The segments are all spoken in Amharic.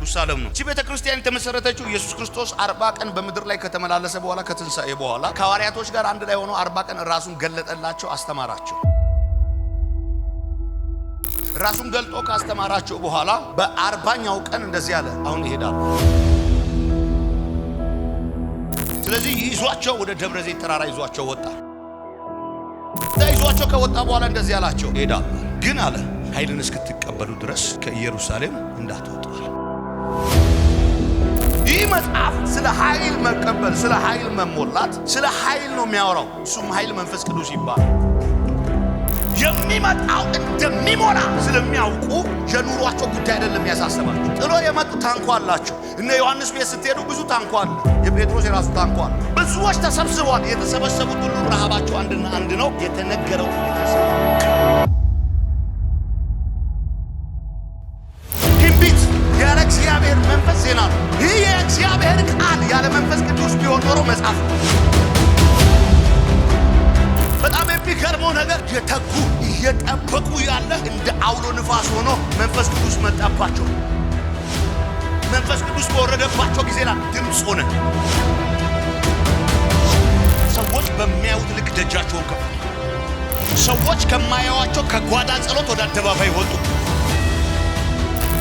በኢየሩሳሌም ነው። እቺ ቤተ ክርስቲያን የተመሰረተችው ኢየሱስ ክርስቶስ 40 ቀን በምድር ላይ ከተመላለሰ በኋላ፣ ከትንሣኤ በኋላ፣ ከሐዋርያቶች ጋር አንድ ላይ ሆኖ 40 ቀን ራሱን ገለጠላቸው፣ አስተማራቸው። ራሱን ገልጦ ካስተማራቸው በኋላ በ40ኛው ቀን እንደዚህ አለ፣ አሁን እሄዳለሁ። ስለዚህ ይዟቸው ወደ ደብረ ዘይት ተራራ ይዟቸው ወጣ። እዛ ይዟቸው ከወጣ በኋላ እንደዚህ አላቸው፣ እሄዳለሁ ግን አለ፣ ኃይልን እስክትቀበሉ ድረስ ከኢየሩሳሌም እንዳትወጡ አለ። ይህ መጽሐፍ ስለ ኃይል መቀበል፣ ስለ ኃይል መሞላት፣ ስለ ኃይል ነው የሚያወራው። እሱም ኃይል መንፈስ ቅዱስ ይባላል። የሚመጣው እንደሚሞላ ስለሚያውቁ የኑሯቸው ጉዳይ አይደለም ያሳሰባቸው። ጥሎ የመጡ ታንኳ አላቸው። እነ ዮሐንስ ቤት ስትሄዱ ብዙ ታንኳ አለ። የጴጥሮስ የራሱ ታንኳ አለ። ብዙዎች ተሰብስበዋል። የተሰበሰቡት ሁሉ ረሃባቸው አንድና አንድ ነው። የተነገረው የተሰማ ትንቢት ያለ እግዚአብሔር መንፈስ ዜና ነው። ይህ የእግዚአብሔር ቃል ያለ መንፈስ ቅዱስ ቢሆን ኖሮ መጽሐፍ ነው። በጣም የሚገርመው ነገር የተጉ እየጠበቁ ያለ እንደ አውሎ ንፋስ ሆኖ መንፈስ ቅዱስ መጣባቸው። መንፈስ ቅዱስ በወረደባቸው ጊዜ ላይ ድምፅ ሆነ። ሰዎች በሚያዩት ልክ ደጃቸውን ከፈቱ። ሰዎች ከማያዩዋቸው ከጓዳ ጸሎት ወደ አደባባይ ወጡ።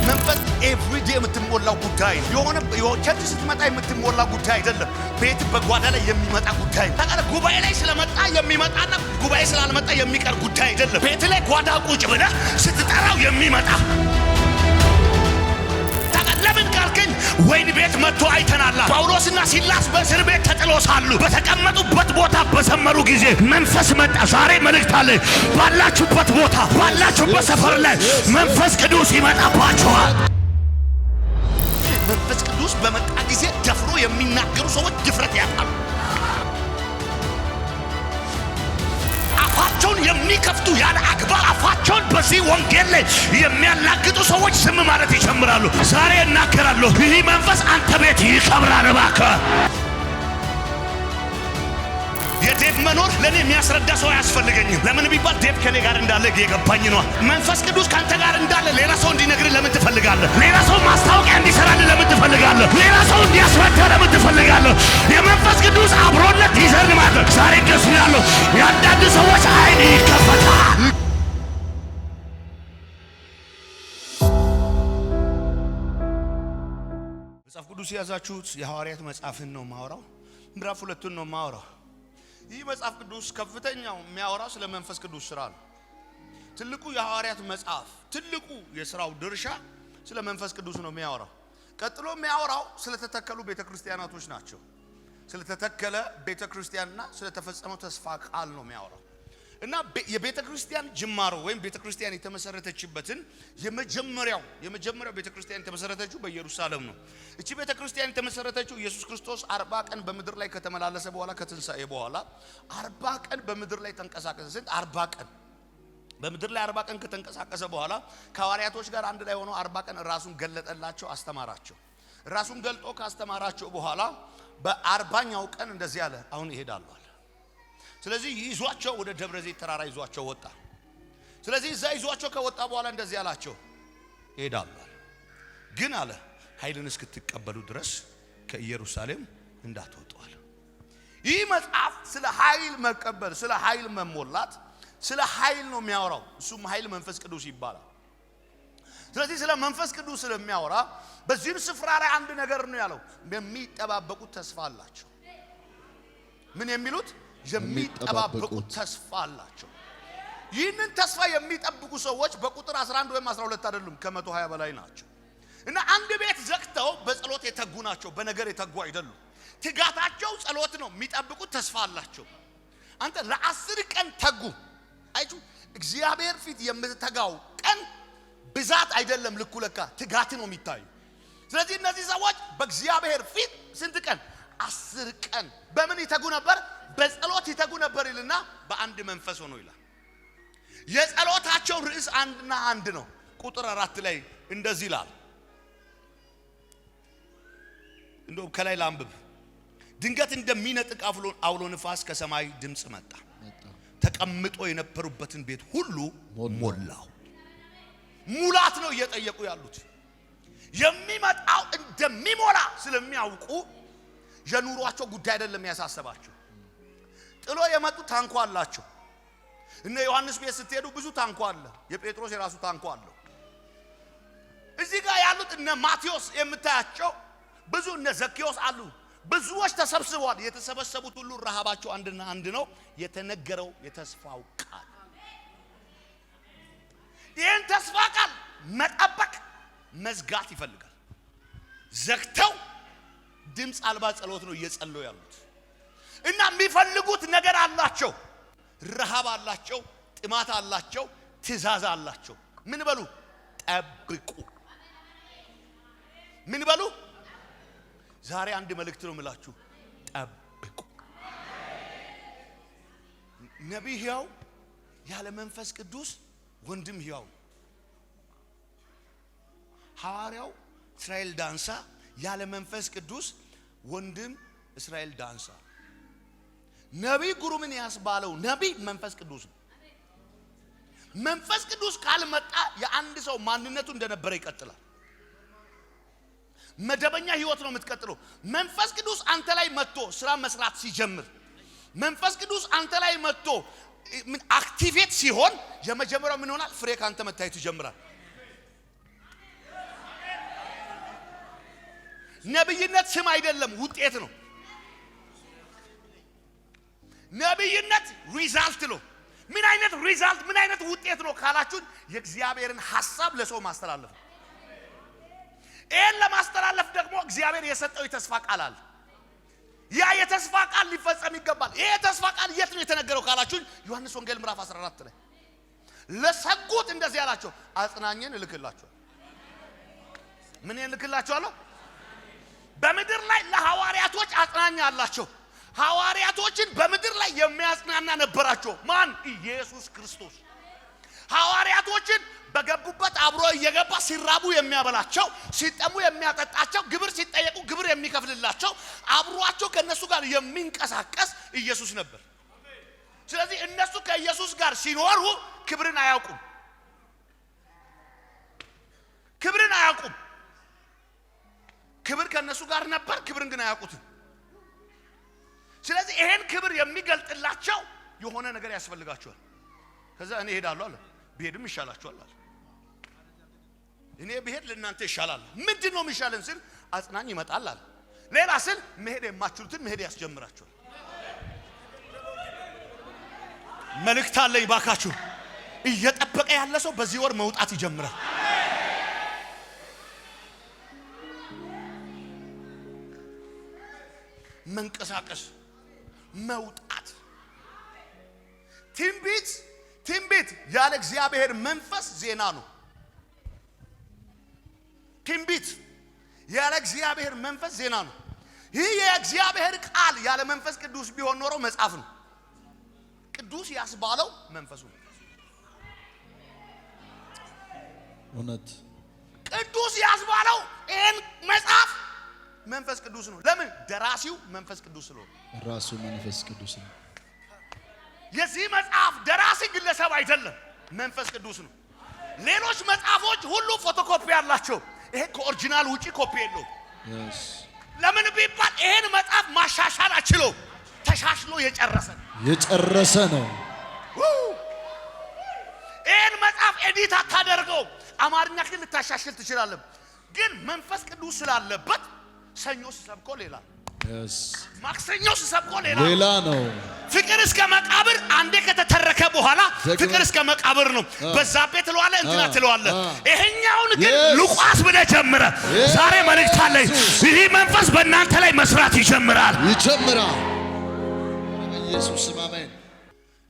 መንፈስ everyday የምትሞላው ጉዳይ ነው። የሆነ church ስትመጣ የምትሞላ ጉዳይ አይደለም። ቤት በጓዳ ላይ የሚመጣ ጉዳይ ነው። ታውቃለህ፣ ጉባኤ ላይ ስለመጣ የሚመጣና ጉባኤ ስላልመጣ የሚቀር ጉዳይ አይደለም። ቤት ላይ ጓዳ ቁጭ ብለህ ስትጠራው የሚመጣ። ታውቃለህ፣ ለምን ካልከኝ ወህኒ ቤት መጥቶ አይተናላ። ጳውሎስና ሲላስ በእስር ቤት ተጥሎ ሳሉ በተቀመጡበት ቦታ በዘመሩ ጊዜ መንፈስ መጣ። ዛሬ መልእክት አለ። ባላችሁበት ቦታ፣ ባላችሁበት ሰፈር ላይ መንፈስ ቅዱስ ይመጣባችኋል። መንፈስ ቅዱስ በመጣ ጊዜ ደፍሮ የሚናገሩ ሰዎች ድፍረት ያጣሉ። አፋቸውን የሚከፍቱ፣ ያለ አግባብ አፋቸውን በዚህ ወንጌል ላይ የሚያላግጡ ሰዎች ዝም ማለት ይጀምራሉ። ዛሬ እናገራለሁ፣ ይህ መንፈስ አንተ ቤት ይከብራል። እባክህ፣ የዴቭ መኖር ለእኔ የሚያስረዳ ሰው አያስፈልገኝም። ለምን ቢባል ዴቭ ከኔ ጋር እንዳለ የገባኝ ነዋ። መንፈስ ቅዱስ ከአንተ ጋር እንዳለ ሌላ ሰው እንዲነግርህ ለምን ትፈልጋለህ? ሌላ ሰው ማስታወቂያ እንዲሰራልህ ለምን ትፈልጋለህ? ሌላ ሰው እንዲያስረዳ ለምን ትፈልጋለህ? የመንፈስ ቅዱስ አብሮነት ይዘን ማለት ዛሬ ደስ ያለው የአንዳንድ ሰዎች አይን ይከፈታል። መጽሐፍ ቅዱስ የያዛችሁት የሐዋርያት መጽሐፍን ነው የማወራው። ምዕራፍ 2ን ነው የማወራው። ይህ መጽሐፍ ቅዱስ ከፍተኛው የሚያወራው ስለ መንፈስ ቅዱስ ስራ ነው። ትልቁ የሐዋርያት መጽሐፍ ትልቁ የስራው ድርሻ ስለ መንፈስ ቅዱስ ነው የሚያወራው። ቀጥሎ የሚያወራው ስለተተከሉ ቤተ ክርስቲያናቶች ናቸው። ስለተተከለ ቤተ ክርስቲያንና ስለተፈጸመው ተስፋ ቃል ነው የሚያወራው እና የቤተ ክርስቲያን ጅማሮ ወይም ቤተ ክርስቲያን የተመሰረተችበትን የመጀመሪያው ቤተ ክርስቲያን የተመሰረተችው በኢየሩሳሌም ነው። እቺ ቤተ ክርስቲያን የተመሰረተችው ኢየሱስ ክርስቶስ 40 ቀን በምድር ላይ ከተመላለሰ በኋላ፣ ከትንሣኤ በኋላ 40 ቀን በምድር ላይ ተንቀሳቀሰ። ስንት? 40 ቀን። በምድር ላይ 40 ቀን ከተንቀሳቀሰ በኋላ ከሐዋርያቶች ጋር አንድ ላይ ሆኖ 40 ቀን ራሱን ገለጠላቸው፣ አስተማራቸው። ራሱን ገልጦ ካስተማራቸው በኋላ በ40ኛው ቀን እንደዚህ አለ፣ አሁን እሄዳለሁ አለ። ስለዚህ ይዟቸው ወደ ደብረ ዘይት ተራራ ይዟቸው ወጣ። ስለዚህ እዛ ይዟቸው ከወጣ በኋላ እንደዚህ አላቸው፣ እሄዳለሁ አለ። ግን አለ፣ ኃይልን እስክትቀበሉ ድረስ ከኢየሩሳሌም እንዳትወጡ አለ። ይህ መጽሐፍ ስለ ኃይል መቀበል፣ ስለ ኃይል መሞላት፣ ስለ ኃይል ነው የሚያወራው። እሱም ኃይል መንፈስ ቅዱስ ይባላል። ስለዚህ ስለ መንፈስ ቅዱስ ስለሚያወራ በዚህም ስፍራ ላይ አንድ ነገር ነው ያለው፣ የሚጠባበቁት ተስፋ አላቸው። ምን የሚሉት? የሚጠባበቁት ተስፋ አላቸው። ይህንን ተስፋ የሚጠብቁ ሰዎች በቁጥር 11 ወይም 12 አይደሉም፣ ከ120 በላይ ናቸው። እና አንድ ቤት ዘግተው በጸሎት የተጉ ናቸው፣ በነገር የተጉ አይደሉም። ትጋታቸው ጸሎት ነው፣ የሚጠብቁት ተስፋ አላቸው። አንተ ለ10 ቀን ተጉ። አይቹ እግዚአብሔር ፊት የምትተጋው ቀን ብዛት አይደለም፣ ልኩ ለካ ትጋት ነው የሚታዩ። ስለዚህ እነዚህ ሰዎች በእግዚአብሔር ፊት ስንት ቀን? 10 ቀን በምን ይተጉ ነበር? በጸሎት ይተጉ ነበር ይልና በአንድ መንፈስ ሆኖ ይላል። የጸሎታቸው ርዕስ አንድና አንድ ነው። ቁጥር 4 ላይ እንደዚህ ይላል። እንደውም ከላይ ላንብብ። ድንገት እንደሚነጥቅ አውሎ ንፋስ ከሰማይ ድምፅ መጣ፣ ተቀምጦ የነበሩበትን ቤት ሁሉ ሞላው። ሙላት ነው እየጠየቁ ያሉት። የሚመጣው እንደሚሞላ ስለሚያውቁ የኑሯቸው ጉዳይ አይደለም ያሳሰባቸው። ጥሎ የመጡ ታንኳ አላቸው። እነ ዮሐንስ ቤት ስትሄዱ ብዙ ታንኳ አለ። የጴጥሮስ የራሱ ታንኳ አለው። እዚህ ጋር ያሉት እነ ማቴዎስ የምታያቸው ብዙ እነ ዘኬዎስ አሉ። ብዙዎች ተሰብስበዋል። የተሰበሰቡት ሁሉ ረሃባቸው አንድና አንድ ነው፣ የተነገረው የተስፋው ቃል። ይህን ተስፋ ቃል መጠበቅ መዝጋት ይፈልጋል። ዘግተው ድምፅ አልባ ጸሎት ነው እየጸለዩ ያሉት እና የሚፈልጉት ነገር አላቸው። ረሃብ አላቸው፣ ጥማት አላቸው፣ ትእዛዝ አላቸው። ምን በሉ? ጠብቁ። ምን በሉ? ዛሬ አንድ መልእክት ነው የምላችሁ፣ ጠብቁ። ነቢይ ሕያው ያለ መንፈስ ቅዱስ ወንድም ሕያው ነው። ሐዋርያው እስራኤል ዳንሳ ያለ መንፈስ ቅዱስ ወንድም እስራኤል ዳንሳ። ነቢይ ግሩምን ያስባለው ነቢይ መንፈስ ቅዱስ ነው። መንፈስ ቅዱስ ካልመጣ የአንድ ሰው ማንነቱ እንደነበረ ይቀጥላል። መደበኛ ህይወት ነው የምትቀጥለው። መንፈስ ቅዱስ አንተ ላይ መጥቶ ስራ መስራት ሲጀምር፣ መንፈስ ቅዱስ አንተ ላይ መጥቶ ምን activate ሲሆን የመጀመሪያው ምን ይሆናል? ፍሬ ካንተ መታየት ይጀምራል። ነብይነት ስም አይደለም፣ ውጤት ነው። ነብይነት result ነው። ምን አይነት result፣ ምን አይነት ውጤት ነው ካላችሁን፣ የእግዚአብሔርን ሐሳብ ለሰው ማስተላለፍ ነው። ይህን ለማስተላለፍ ደግሞ እግዚአብሔር የሰጠው የተስፋ ቃል አለ። ያ የተስፋ ቃል ሊፈጸም ይገባል። ይሄ የተስፋ ቃል የት ነው የተነገረው ካላችሁን፣ ዮሐንስ ወንጌል ምዕራፍ 14 ላይ ለሰጉት እንደዚህ ያላቸው አጽናኝን እልክላችኋለሁ። ምን እልክላችኋለሁ? በምድር ላይ ለሐዋርያቶች አጽናኝ አላቸው። ሐዋርያቶችን በምድር ላይ የሚያጽናና ነበራቸው። ማን? ኢየሱስ ክርስቶስ። ሐዋርያቶችን በገቡበት አብሮ እየገባ ሲራቡ የሚያበላቸው፣ ሲጠሙ የሚያጠጣቸው፣ ግብር ሲጠየቁ ግብር የሚከፍልላቸው፣ አብሯቸው ከእነሱ ጋር የሚንቀሳቀስ ኢየሱስ ነበር። ስለዚህ እነሱ ከኢየሱስ ጋር ሲኖሩ ክብርን አያውቁም። ክብርን አያውቁም። ክብር ከእነሱ ጋር ነበር፣ ክብርን ግን አያውቁትም። ስለዚህ ይሄን ክብር የሚገልጥላቸው የሆነ ነገር ያስፈልጋቸዋል። ከዛ እኔ እሄዳለሁ አለ፣ ብሄድም ይሻላችኋል አለ። እኔ ብሄድ ለእናንተ ይሻላል። ምንድን ነው የሚሻለን ስል አጽናኝ ይመጣል አለ። ሌላ ስል መሄድ የማትችሉትን መሄድ ያስጀምራችኋል። መልእክት አለኝ ባካችሁ። እየጠበቀ ያለ ሰው በዚህ ወር መውጣት ይጀምራል። መንቀሳቀስ፣ መውጣት። ትንቢት ትንቢት ያለ እግዚአብሔር መንፈስ ዜና ነው። ትንቢት ያለ እግዚአብሔር መንፈስ ዜና ነው። ይህ የእግዚአብሔር ቃል ያለ መንፈስ ቅዱስ ቢሆን ኖሮ መጽሐፍ ነው። ቅዱስ ያስባለው መንፈሱ ነው። እውነት ቅዱስ ያስባለው ይህን መጽሐፍ መንፈስ ቅዱስ ነው። ለምን? ደራሲው መንፈስ ቅዱስ ስለሆነ ራሱ መንፈስ ቅዱስ ነው። የዚህ መጽሐፍ ደራሲ ግለሰብ አይደለም፣ መንፈስ ቅዱስ ነው። ሌሎች መጽሐፎች ሁሉ ፎቶኮፒ አላቸው። ይሄ ከ original ውጪ ኮፒ የለውም። Yes. ለምን ቢባል ይሄን መጽሐፍ ማሻሻል አችሎ ተሻሽሎ የጨረሰ ነው። የጨረሰ ነው። ይሄን መጽሐፍ edit አታደርገው። አማርኛ ግን ልታሻሽል ትችላለህ። ግን መንፈስ ቅዱስ ስላለበት ሰኞ ስሰብኮ ሌላ፣ Yes. ማክሰኞ ስሰብኮ ሌላ፣ ሌላ ነው። ፍቅር እስከ መቃብር አንዴ ከተተረከ በኋላ ደግመህ ፍቅር እስከ መቃብር ነው። በዛቤ ትለዋለህ፣ እንትና ትለዋለህ። ይሄኛውን ግን Yes. ሉቃስ ብለህ ጀምረህ Yes. ዛሬ መልእክት አለኝ። ይህ መንፈስ በእናንተ ላይ መስራት ይጀምራል። ይጀምራል። በኢየሱስ ስም አሜን።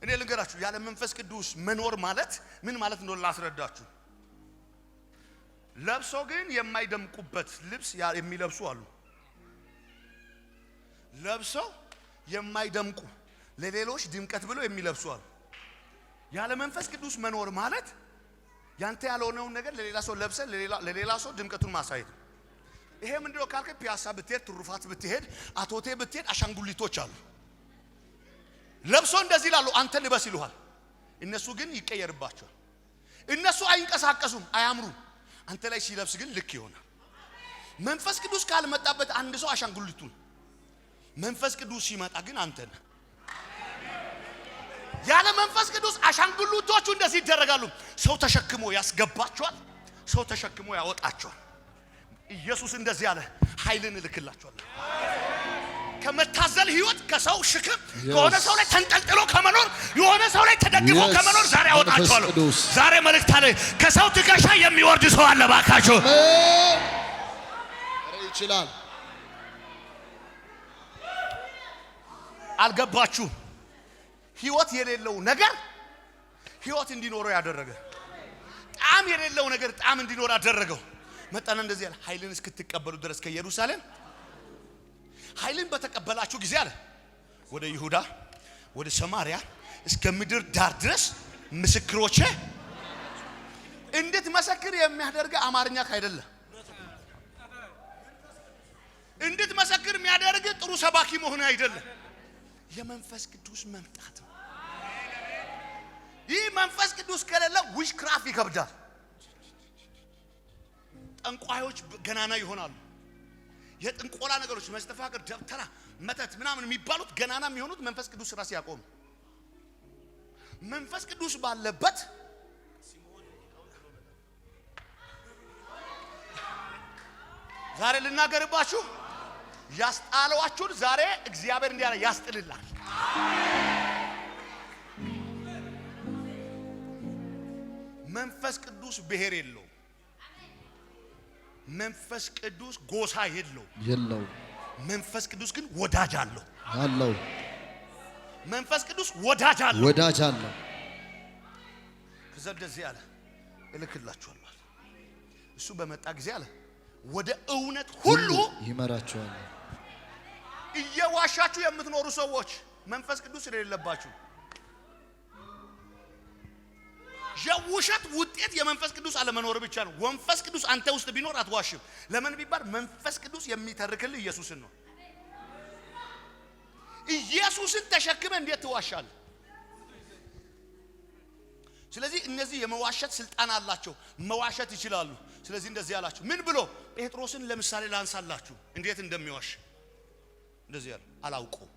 እኔ ልንገራችሁ፣ ያለ መንፈስ ቅዱስ መኖር ማለት ምን ማለት እንደሆነ ላስረዳችሁ። ለብሶ ግን የማይደምቁበት ልብስ የሚለብሱ አሉ። ለብሰው የማይደምቁ ለሌሎች ድምቀት ብለው የሚለብሱ አሉ። ያለ መንፈስ ቅዱስ መኖር ማለት ያንተ ያልሆነውን ነገር ለሌላ ሰው ለብሰህ ለሌላ ሰው ድምቀቱን ማሳየት ነው። ይሄ ምንድነው ካልከ፣ ፒያሳ ብትሄድ፣ ትሩፋት ብትሄድ፣ አቶቴ ብትሄድ አሻንጉሊቶች አሉ። ለብሶ እንደዚህ ይላሉ፣ አንተ ልበስ ይሉሃል። እነሱ ግን ይቀየርባቸዋል። እነሱ አይንቀሳቀሱም፣ አያምሩም። አንተ ላይ ሲለብስ ግን ልክ ይሆናል። መንፈስ ቅዱስ ካልመጣበት አንድ ሰው አሻንጉሊቱን፣ መንፈስ ቅዱስ ሲመጣ ግን አንተ ነህ። ያለ መንፈስ ቅዱስ አሻንጉሊቶቹ እንደዚህ ይደረጋሉ። ሰው ተሸክሞ ያስገባቸዋል፣ ሰው ተሸክሞ ያወጣቸዋል። ኢየሱስ እንደዚህ አለ፣ ኃይልን እልክላችኋለሁ። ከመታዘል ህይወት፣ ከሰው ሽክም፣ ከሆነ ሰው ላይ ተንጠልጥሎ ከመኖር፣ የሆነ ሰው ላይ ተደግፎ ከመኖር ዛሬ መንፈስ አወጣችኋለሁ። ቅዱስ። ዛሬ መልእክት አለ። ከሰው ትከሻ የሚወርድ ሰው አለ ባካችሁ። አሜን። ኧረ ይችላል። አልገባችሁ? ህይወት የሌለው ነገር ህይወት እንዲኖረው ያደረገ፣ ጣዕም የሌለው ነገር ጣዕም እንዲኖር አደረገው። መጣና እንደዚህ አለ፣ ኃይልን እስክትቀበሉ ድረስ ከኢየሩሳሌም፣ ኃይልን በተቀበላችሁ ጊዜ አለ ወደ ይሁዳ፣ ወደ ሰማርያ፣ እስከ ምድር ዳር ድረስ ምስክሮቼ። እንድትመሰክር የሚያደርግ አማርኛ አይደለም። እንድትመሰክር የሚያደርግ ጥሩ ሰባኪ መሆን አይደለም። የመንፈስ ቅዱስ መምጣት ነው። ይህ መንፈስ ቅዱስ ከሌለ witchcraft ይከብዳል። ጠንቋዮች ገናና ይሆናሉ። የጥንቆላ ነገሮች፣ መስተፋቅር፣ ደብተራ፣ መተት ምናምን የሚባሉት ገናና የሚሆኑት መንፈስ ቅዱስ ስራ ሲያቆም። መንፈስ ቅዱስ ባለበት ዛሬ ልናገርባችሁ፣ ያስጣለዋችሁን ዛሬ እግዚአብሔር እንዲህ አለ ያስጥልላል። መንፈስ ቅዱስ ብሔር የለውም። መንፈስ ቅዱስ ጎሳ የለውም። የለው። መንፈስ ቅዱስ ግን ወዳጅ አለው። አለው። መንፈስ ቅዱስ ወዳጅ አለው። ወዳጅ አለው። ከዛ እንደዚህ አለ፣ እልክላችኋለሁ አለ። እሱ በመጣ ጊዜ አለ ወደ እውነት ሁሉ ይመራችኋል። እየዋሻችሁ የምትኖሩ ሰዎች መንፈስ ቅዱስ ስለሌለባችሁ፣ የውሸት ውጤት የመንፈስ ቅዱስ አለመኖር ብቻ ነው። መንፈስ ቅዱስ አንተ ውስጥ ቢኖር አትዋሽም። ለምን ቢባል መንፈስ ቅዱስ የሚተርክልህ ኢየሱስን ነው። ኢየሱስን ተሸክመህ እንዴት ትዋሻለህ? ስለዚህ እነዚህ የመዋሸት ስልጣን አላቸው፣ መዋሸት ይችላሉ። ስለዚህ እንደዚህ አላቸው። ምን ብሎ? ጴጥሮስን ለምሳሌ ላንሳላችሁ እንዴት እንደሚዋሽ። እንደዚህ ያለ፣ አላውቀውም፣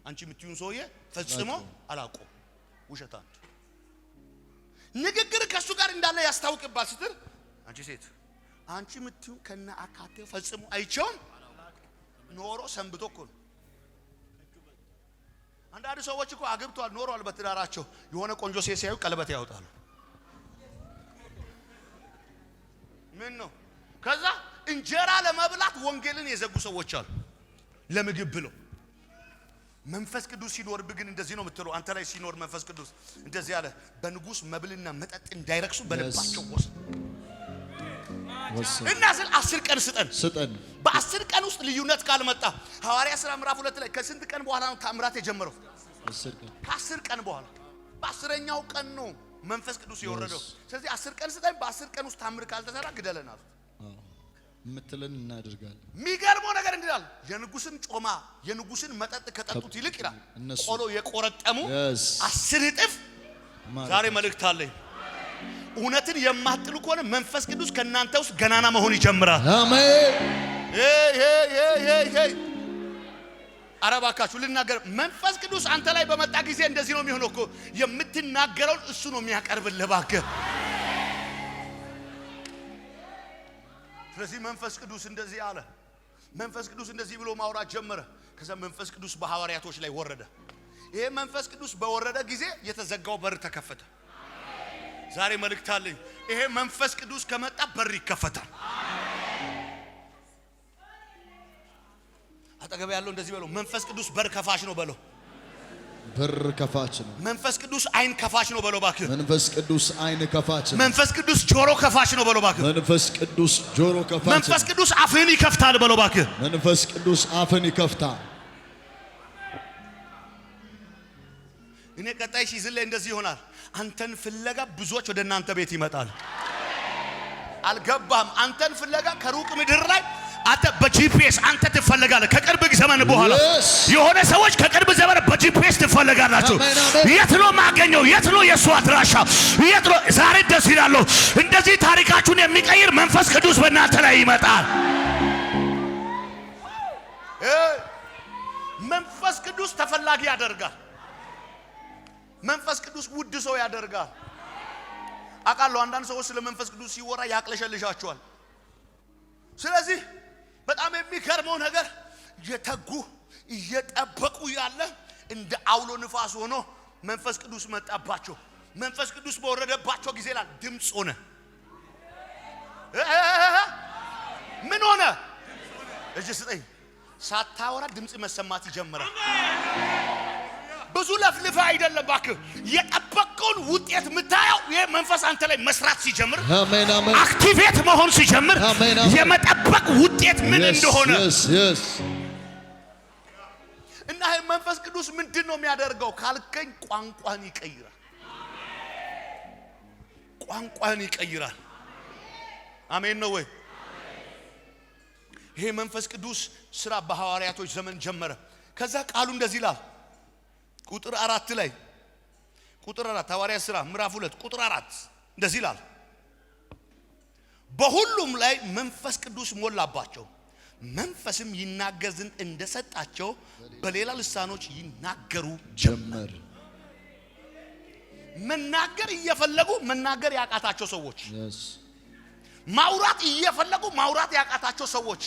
አንቺ የምትዩን ሰውዬ ፈጽሞ አላውቀውም። ውሸት አንድ ንግግር ከእሱ ጋር እንዳለ ያስታውቅባል ስትል፣ አንቺ ሴት፣ አንቺ የምትዩን ከነ አካቴው ፈጽሞ አይቼውም ኖሮ ሰንብቶ እኮ ነው። አንዳንድ ሰዎች እኮ አግብተዋል፣ ኖረዋል በትዳራቸው፣ የሆነ ቆንጆ ሴት ሲያዩ ቀለበት ያወጣሉ። ምን ነው? ከዛ እንጀራ ለመብላት ወንጌልን የዘጉ ሰዎች አሉ፣ ለምግብ ብለው። መንፈስ ቅዱስ ሲኖርብህ ግን እንደዚህ ነው የምትለው። አንተ ላይ ሲኖር መንፈስ ቅዱስ እንደዚህ አለ፣ በንጉሥ መብልና መጠጥ እንዳይረክሱ በልባቸው ወስን ወሰን። እና ስል 10 ቀን ስጠን። ስጠን። በ10 ቀን ውስጥ ልዩነት ካልመጣ፣ ሐዋርያ ሥራ ምዕራፍ 2 ላይ ከስንት ቀን በኋላ ነው ታምራት የጀመረው? 10 ቀን። ከ10 ቀን በኋላ፣ በ10ኛው ቀን ነው መንፈስ ቅዱስ የወረደው። ስለዚህ 10 ቀን ስጠን፣ በ10 ቀን ውስጥ ታምር ካልተሰራ ግደለን አሉት። አዎ። የምትለን እናደርጋለን። የሚገርመው ነገር እንዲህ ይላል፣ የንጉስን ጮማ የንጉስን መጠጥ ከጠጡት ይልቅ ይላል እነሱ ቆሎ የቆረጠሙ 10 እጥፍ። ማለት ዛሬ መልእክት አለኝ። እውነትን የማትጥሉ ከሆነ መንፈስ ቅዱስ ከእናንተ ውስጥ ገናና መሆን ይጀምራል። አሜን። Hey, hey, hey, hey, hey! ኧረ እባካችሁ ልናገር። መንፈስ ቅዱስ አንተ ላይ በመጣ ጊዜ እንደዚህ ነው የሚሆነው እኮ፣ የምትናገረውን እሱ ነው የሚያቀርብልህ። እባክህ። ስለዚህ መንፈስ ቅዱስ እንደዚህ አለ። መንፈስ ቅዱስ እንደዚህ ብሎ ማውራት ጀመረ። ከዛ መንፈስ ቅዱስ በሐዋርያቶች ላይ ወረደ። ይሄ መንፈስ ቅዱስ በወረደ ጊዜ የተዘጋው በር ተከፈተ። ዛሬ መልእክት አለኝ። ይሄ መንፈስ ቅዱስ ከመጣ በር ይከፈታል። አጠገብ ያለው እንደዚህ በለው፣ መንፈስ ቅዱስ በር ከፋች ነው በለው። በር ከፋች ነው። መንፈስ ቅዱስ አይን ከፋች ነው በለው እባክህ። መንፈስ ቅዱስ አይን ከፋች ነው። መንፈስ ቅዱስ ጆሮ ከፋች ነው በለው እባክህ። መንፈስ ቅዱስ ጆሮ ከፋች መንፈስ ነው። ቅዱስ አፍህን ይከፍታል በለው እባክህ። መንፈስ ቅዱስ አፍን ይከፍታል። እኔ ቀጣይ season ላይ እንደዚህ ይሆናል። አንተን ፍለጋ ብዙዎች ወደ እናንተ ቤት ይመጣል። አልገባም። አንተን ፍለጋ ከሩቅ ምድር ላይ አንተ በ GPS አንተ ትፈለጋለህ። ከቅርብ ዘመን በኋላ Yes. የሆነ ሰዎች ከቅርብ ዘመን በ GPS ትፈለጋላችሁ። አሜን፣ አሜን። የት ነው ማገኘው? የት ነው የእሱ አድራሻ? የት ነው? ዛሬ ደስ ይላሉ። እንደዚህ ታሪካችሁን የሚቀይር መንፈስ ቅዱስ በእናንተ ላይ ይመጣል። መንፈስ ቅዱስ ተፈላጊ ያደርጋል። መንፈስ ቅዱስ ውድ ሰው ያደርጋል። አውቃለሁ አንዳንድ ሰዎች ስለ መንፈስ ቅዱስ ሲወራ ያቅለሸልሻቸዋል። ስለዚህ በጣም የሚገርመው ነገር እየተጉ እየጠበቁ ያለ እንደ አውሎ ንፋስ ሆኖ መንፈስ ቅዱስ መጣባቸው። መንፈስ ቅዱስ በወረደባቸው ጊዜ ይላል ድምፅ ሆነ። ምን ሆነ? እጅ ስጠኝ። ሳታወራ ድምፅ መሰማት ይጀምራል። ብዙ ለፍልፈህ አይደለም እባክህ፣ የጠበቀውን ውጤት የምታየው ይሄ መንፈስ አንተ ላይ መስራት ሲጀምር፣ አሜን አሜን። activate መሆን ሲጀምር፣ አሜን፣ አሜን። የመጠበቅ ውጤት ምን እንደሆነ Yes. እና ይሄ መንፈስ ቅዱስ ምንድን ነው የሚያደርገው ካልከኝ፣ ቋንቋን ይቀይራል። ቋንቋን ይቀይራል። አሜን ነው ወይ? ይሄ መንፈስ ቅዱስ ስራ በሐዋርያቶች ዘመን ጀመረ። ከዛ ቃሉ እንደዚህ ይላል ቁጥር 4 ላይ፣ ቁጥር 4፣ ሐዋርያት ሥራ ምዕራፍ 2 ቁጥር 4 እንደዚህ ይላል፣ በሁሉም ላይ መንፈስ ቅዱስ ሞላባቸው፣ መንፈስም ይናገር ዘንድ እንደሰጣቸው በሌላ ልሳኖች ይናገሩ ጀመር። መናገር እየፈለጉ መናገር ያቃታቸው ሰዎች፣ ማውራት እየፈለጉ ማውራት ያቃታቸው ሰዎች፣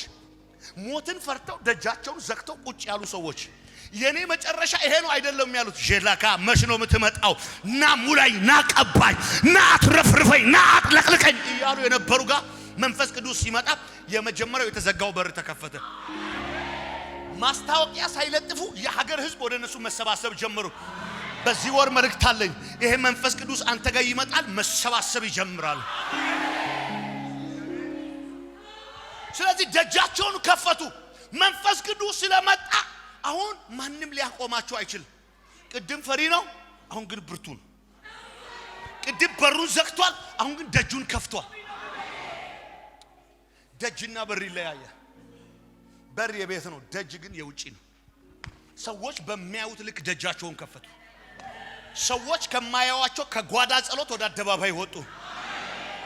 ሞትን ፈርተው ደጃቸውን ዘግተው ቁጭ ያሉ ሰዎች፣ የኔ መጨረሻ ይሄ ነው አይደለም ያሉት፣ ዤላካ መች ነው የምትመጣው? ና ሙላኝ፣ ና ቀባኝ፣ ና አትረፍርፈኝ፣ ና አጥለቅልቀኝ እያሉ የነበሩ ጋር መንፈስ ቅዱስ ሲመጣ የመጀመሪያው የተዘጋው በር ተከፈተ። ማስታወቂያ ሳይለጥፉ የሀገር ሕዝብ ወደ እነሱ መሰባሰብ ጀመሩ። በዚህ ወር መልእክት አለኝ። ይሄ መንፈስ ቅዱስ አንተ ጋር ይመጣል፣ መሰባሰብ ይጀምራል። ስለዚህ ደጃቸውን ከፈቱ። መንፈስ ቅዱስ ስለመጣ አሁን ማንም ሊያቆማቸው አይችልም። ቅድም ፈሪ ነው፣ አሁን ግን ብርቱ ነው። ቅድም በሩን ዘግቷል፣ አሁን ግን ደጁን ከፍቷል። ደጅና በር ይለያያል። በር የቤት ነው፣ ደጅ ግን የውጪ ነው። ሰዎች በሚያዩት ልክ ደጃቸውን ከፈቱ። ሰዎች ከማያዩዋቸው ከጓዳ ጸሎት ወደ አደባባይ ወጡ።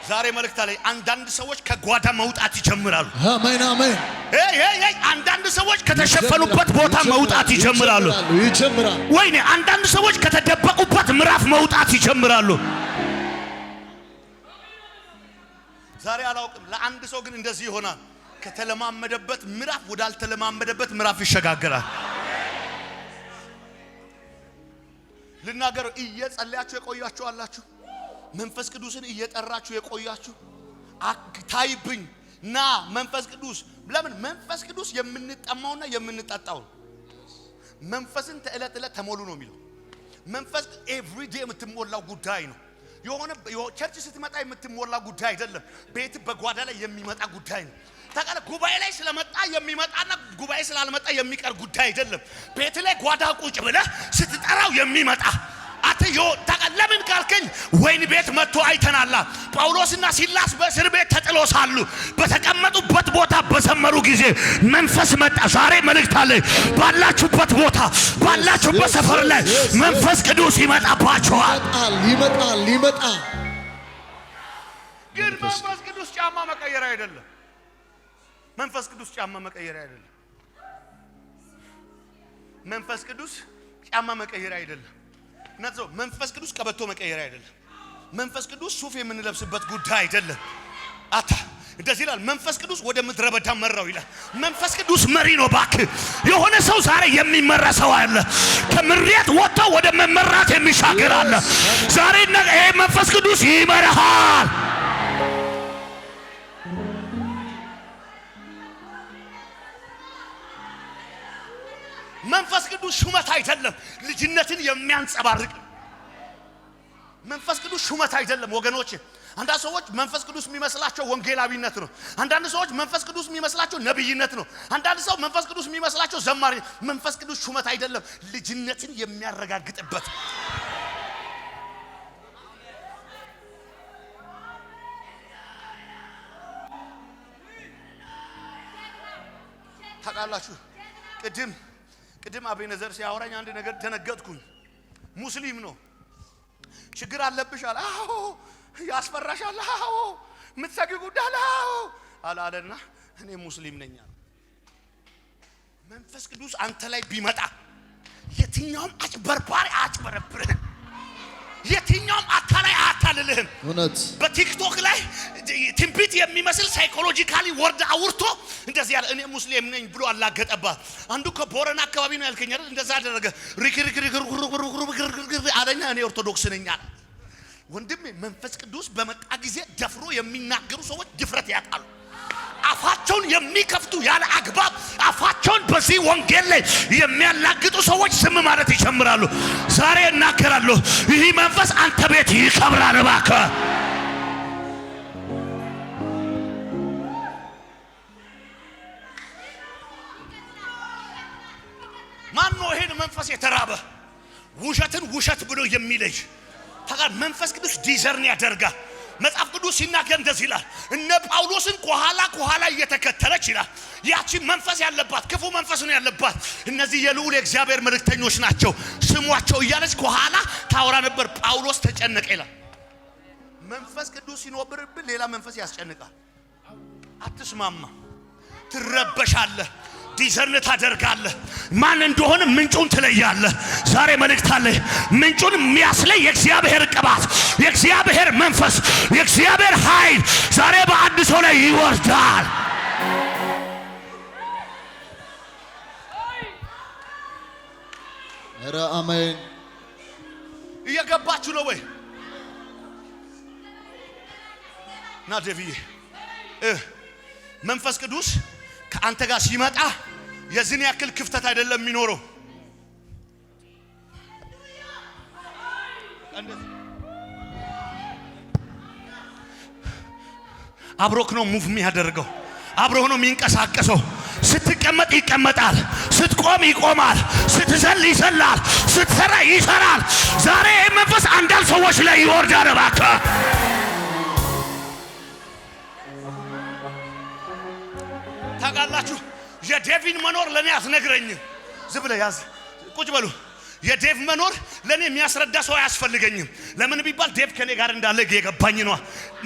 ዛሬ መልእክት አለኝ። አንዳንድ ሰዎች ከጓዳ መውጣት ይጀምራሉ። አሜን አሜን። hey hey hey! አንዳንድ ሰዎች ከተሸፈኑበት ቦታ መውጣት ይጀምራሉ። ይጀምራል። ወይኔ፣ አንዳንድ ሰዎች ከተደበቁበት ምዕራፍ መውጣት ይጀምራሉ። ዛሬ አላውቅም፣ ለአንድ ሰው ግን እንደዚህ ይሆናል። ከተለማመደበት ምዕራፍ ወዳልተለማመደበት ምዕራፍ ይሸጋገራል። ልናገረው፣ እየጸለያችሁ የቆያችሁ አላችሁ። መንፈስ ቅዱስን እየጠራችሁ የቆያችሁ፣ ታይብኝ ና መንፈስ ቅዱስ። ለምን መንፈስ ቅዱስ የምንጠማውና የምንጠጣው ነው። መንፈስን ተዕለት ዕለት ተሞሉ ነው የሚለው። መንፈስ everyday የምትሞላው ጉዳይ ነው። የሆነ church ስትመጣ የምትሞላ ጉዳይ አይደለም። ቤት በጓዳ ላይ የሚመጣ ጉዳይ ነው። ታውቃለህ፣ ጉባኤ ላይ ስለመጣ የሚመጣና ጉባኤ ስላልመጣ የሚቀር ጉዳይ አይደለም። ቤት ላይ ጓዳ ቁጭ ብለህ ስትጠራው የሚመጣ አትዮ ታውቃለህ። ለምን ካልከኝ ወህኒ ቤት መጥቶ አይተናላ። ጳውሎስና ሲላስ በእስር ቤት ተጥሎ ሳሉ በተቀመጡበት ቦታ በዘመሩ ጊዜ መንፈስ መጣ። ዛሬ መልእክት አለ። ባላችሁበት ቦታ፣ ባላችሁበት ሰፈር ላይ መንፈስ ቅዱስ ይመጣባችኋል። ይመጣል ይመጣል ይመጣል። ግን መንፈስ ቅዱስ ጫማ መቀየር አይደለም። መንፈስ ቅዱስ ጫማ መቀየር አይደለም። መንፈስ ቅዱስ ጫማ መቀየር አይደለም። እናት መንፈስ ቅዱስ ቀበቶ መቀየር አይደለም። መንፈስ ቅዱስ ሱፍ የምንለብስበት ጉዳይ አይደለም። አታ እንደዚህ ይላል። መንፈስ ቅዱስ ወደ ምድረ በዳ መራው ይላል። መንፈስ ቅዱስ መሪ ነው። እባክህ የሆነ ሰው ዛሬ የሚመራ ሰው አለ። ከምሬት ወጥቶ ወደ መመራት የሚሻገር አለ። ዛሬ ይሄ መንፈስ ቅዱስ ይመራሃል። መንፈስ ቅዱስ ሹመት አይደለም፣ ልጅነትን የሚያንጸባርቅ። መንፈስ ቅዱስ ሹመት አይደለም ወገኖች። አንዳንድ ሰዎች መንፈስ ቅዱስ የሚመስላቸው ወንጌላዊነት ነው። አንዳንድ ሰዎች መንፈስ ቅዱስ የሚመስላቸው ነብይነት ነው። አንዳንድ ሰው መንፈስ ቅዱስ የሚመስላቸው ዘማሪ። መንፈስ ቅዱስ ሹመት አይደለም፣ ልጅነትን የሚያረጋግጥበት። ታውቃላችሁ፣ ቅድም አቤነዘር ሲያወራኝ አንድ ነገር ደነገጥኩኝ። ሙስሊም ነው። ችግር አለብሽ አለ። አዎ። ያስፈራሻል? አዎ። የምትሰጊው ጉዳይ አለ? አዎ አለ አለና እኔ ሙስሊም ነኝ አለ። መንፈስ ቅዱስ አንተ ላይ ቢመጣ የትኛውም አጭበርባሪ አያጭበረብርህም። የትኛውም አታላይ አያታልልህም። እውነት። በቲክቶክ ላይ ትንቢት የሚመስል psychologically word አውርቶ እንደዚህ ያለ እኔ ሙስሊም ነኝ ብሎ አላገጠባት። አንዱ ከቦረና አካባቢ ነው ያልከኝ አይደል? እንደዛ አደረገ። ሪክ ሪክ ሪክ ሪክ አለኛ፣ እኔ ኦርቶዶክስ ነኝ አለ። ወንድሜ፣ መንፈስ ቅዱስ በመጣ ጊዜ ደፍሮ የሚናገሩ ሰዎች ድፍረት ያጣሉ። አፋቸውን የሚከፍቱ፣ ያለ አግባብ አፋቸውን በዚህ ወንጌል ላይ የሚያላግጡ ሰዎች ዝም ማለት ይጀምራሉ። ዛሬ እናገራለሁ፣ ይህ መንፈስ አንተ ቤት ይከብራል። እባክህ። ማን ነው ይሄን መንፈስ የተራበ፣ ውሸትን ውሸት ብሎ የሚለይ? ታውቃለህ፣ መንፈስ ቅዱስ discern ያደርጋል። መጽሐፍ ቅዱስ ሲናገር እንደዚህ ይላል። እነ ጳውሎስን ከኋላ ከኋላ እየተከተለች ይላል። ያቺ መንፈስ ያለባት፣ ክፉ መንፈስ ነው ያለባት። እነዚህ የልዑል የእግዚአብሔር መልእክተኞች ናቸው፣ ስሟቸው እያለች ከኋላ ታወራ ነበር። ጳውሎስ ተጨነቀ ይላል። መንፈስ ቅዱስ ሲኖርብህ ሌላ መንፈስ ያስጨንቃል። አትስማማ፣ ትረበሻለህ። Discern ታደርጋለህ። ማን እንደሆነ ምንጩን ትለያለህ። ዛሬ መልእክት አለ። ምንጩን የሚያስለይ የእግዚአብሔር ቅባት፣ የእግዚአብሔር መንፈስ፣ የእግዚአብሔር ኃይል ዛሬ በአንድ ሰው ላይ ይወርዳል። ኧረ አሜን። እየገባችሁ ነው ወይ? ና ዴቪዬ፣ መንፈስ ቅዱስ ከአንተ ጋር ሲመጣ የዚህን ያክል ክፍተት አይደለም የሚኖረው። እንደዚህ አብሮክ ነው move የሚያደርገው፣ አብሮህ ነው የሚንቀሳቀሰው። ስትቀመጥ ይቀመጣል፣ ስትቆም ይቆማል፣ ስትዘል ይዘላል፣ ስትሰራ ይሰራል። ዛሬ ይህ መንፈስ አንዳንድ ሰዎች ላይ ይወርዳል። እባክህ። ታውቃላችሁ፣ የዴቪን መኖር ለእኔ አትነግረኝም። ዝም ብለህ ያዝ፣ ቁጭ በሉ። የዴቭ መኖር ለእኔ የሚያስረዳ ሰው አያስፈልገኝም። ለምን ቢባል ዴቭ ከኔ ጋር እንዳለ የገባኝ ነዋ።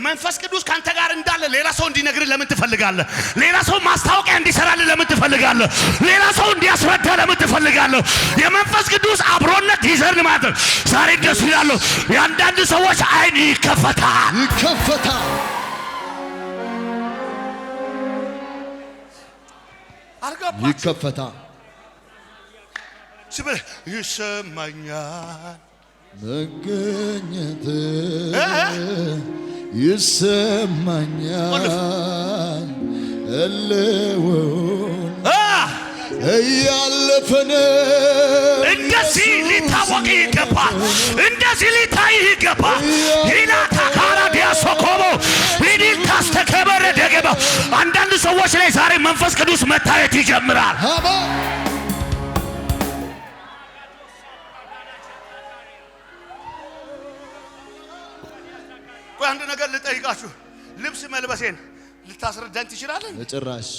መንፈስ ቅዱስ ከአንተ ጋር እንዳለ ሌላ ሰው እንዲነግርህ ለምን ትፈልጋለህ? ሌላ ሰው ማስታወቂያ እንዲሰራልህ ለምን ትፈልጋለህ? ሌላ ሰው እንዲያስረዳ ለምን ትፈልጋለህ? የመንፈስ ቅዱስ አብሮነት discern ማለት ነው። ዛሬ እንደሱ ይላሉ። የአንዳንድ ሰዎች አይን ይከፈታል። ይከፈታል። አልገባችሁም? ይከፈታል። ዝም ብለህ ይሰማኛል። መገኘት ይሰማኛል። እልውን እያለፈ ነው። እንደዚህ ሊታወቅ ይገባል። እንደዚህ ሊታይ ይገባል። ይላ ታካራ ዲያሶኮቦ ኢዲል ታስተከበረ ደገባ። አንዳንድ ሰዎች ላይ ዛሬ መንፈስ ቅዱስ መታየት ይጀምራል። አሜን። ቆይ፣ አንድ ነገር ልጠይቃችሁ። ልብስ መልበሴን ልታስረዳኝ ትችላለህ? በጭራሽ።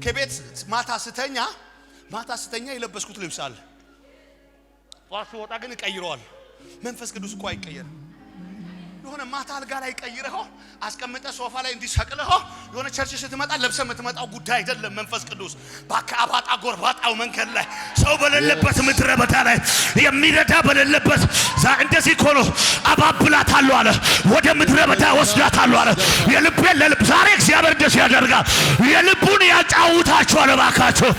ከቤት ማታ ስተኛ የለበስኩት ልብስ አለ። ጠዋት ስወጣ ግን እቀይረዋለሁ። መንፈስ ቅዱስ እኮ አይቀየርም። የሆነ ማታ አልጋ ላይ ቀይረኸው አስቀምጠህ ሶፋ ላይ እንዲሰቅለኸው የሆነ church ስትመጣ ለብሰህ የምትመጣው ጉዳይ አይደለም። መንፈስ ቅዱስ በአባጣ ጎርባጣው መንገድ ላይ፣ ሰው በሌለበት ምድረ በዳ ላይ፣ የሚረዳ በሌለበት እንደዚህ እኮ ነው። አባብላታለሁ አለ፣ ወደ ምድረ በዳ ወስዳታለሁ አለ። የልቤን ለልብ ዛሬ እግዚአብሔር እንደዚህ ያደርጋል። የልቡን ያጫውታችኋል። እባካችሁ።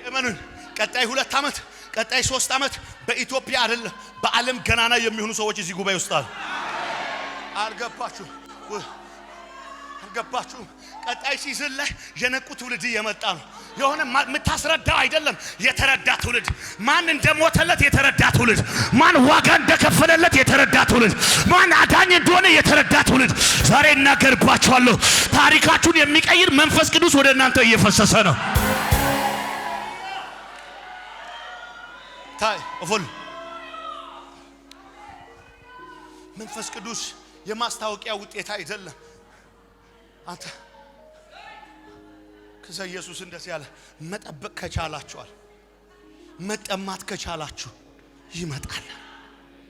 እመኑን፣ ቀጣይ 2 ዓመት፣ ቀጣይ 3 ዓመት በኢትዮጵያ አይደለም በዓለም ገናና የሚሆኑ ሰዎች እዚህ ጉባኤ ውስጥ አሉ። አልገባችሁ? አልገባችሁም? ቀጣይ season ላይ የነቁ ትውልድ እየመጣ ነው። የሆነ የምታስረዳው አይደለም፣ የተረዳ ትውልድ፣ ማን እንደሞተለት የተረዳ ትውልድ፣ ማን ዋጋ እንደከፈለለት የተረዳ ትውልድ፣ ማን አዳኝ እንደሆነ የተረዳ ትውልድ። ዛሬ እናገርባችኋለሁ። ታሪካችሁን የሚቀይር መንፈስ ቅዱስ ወደ እናንተ እየፈሰሰ ነው። ታይ ኦፎል። መንፈስ ቅዱስ የማስታወቂያ ውጤት አይደለም። አንተ ከዛ ኢየሱስ እንደዚህ ያለ፣ መጠበቅ ከቻላችኋል፣ መጠማት ከቻላችሁ ይመጣል።